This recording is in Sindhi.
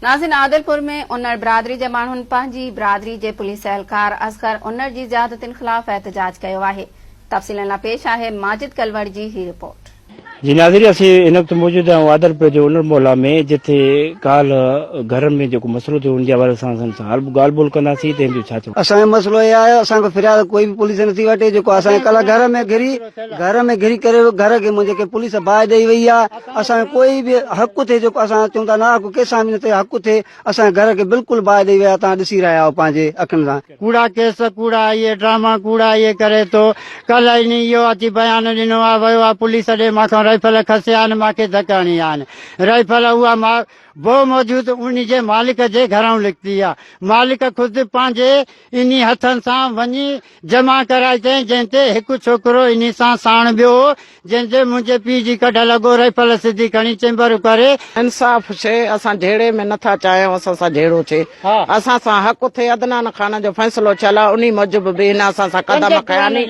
ناظرين عادلپور ۾ انڙ برادري جي ماڻهن پنهنجي برادري جي پوليس اهلڪار اصغر انڙ جي زيادتين خلاف احتجاج ڪيو آهي تفصيلن لاء پيش آهي ماجد ڪلوڙ جي هي رپورٽ. جي ناظرين اسين هن وقت موجود آهيون عادلپور جي انڙ محلا ۾ جتي ڪالهه گهرن ۾ جيڪو مسئلو ٿيو ان جي حوالي سان اسان سان ڳالهه ٻولهه ڪنداسين ته هن جو ڇا چوڻ. اسان جو مسئلو اهي آهي اسان کان فرياد ڪوئي به پوليس نٿي وٺي جيڪو اسان کي ڪلهه گهر ۾ گهري گهر ۾ گهري ڪري گهر کي منهنجي کي پوليس باهه ڏئي وئي آهي اسان جو ڪوئي به حق ٿئي جيڪو اسان چون ٿا نه حق ڪنهن سان به نه ٿئي حق ٿئي اسان جي گهر کي بلڪل باهه ڏئي ويا توهان ڏسي رهيا آهيو پنهنجي اکين سان. ڪوڙا ڪيس ڪوڙا اهي ڊراما ڪوڙا اهي ڪري ٿو ڪلهه انهي اهو اچي بيان ڏنو آ ويو آ پوليس ڏي مان کان رائفل کسي آهن مان کي ڌڪ هڻي آهن رائفل اها مان بو موجود انهي جي مالڪ جي گهرائون لکتي آ مالڪ خود پنهنجي انهي هٿن سان وڃي جمع ڪرائي چيائين، جنهن تي هڪ ڇوڪرو انهي سان ساڻ ٻيو هو، جنهن جي منهنجي پيء جي ڪڍ لڳو، رائفل سڌي کڻي چيمبر ڪري. انصاف ڇي، اسان جهيڙي ۾ نٿا چاهيون اسان سان جهيڙو ڇي، اسان سان حق ٿئي، عدنان خان جو فيصلو ٿيل آهي، انهي موجب به هن اسان سان قدم کنيا ني.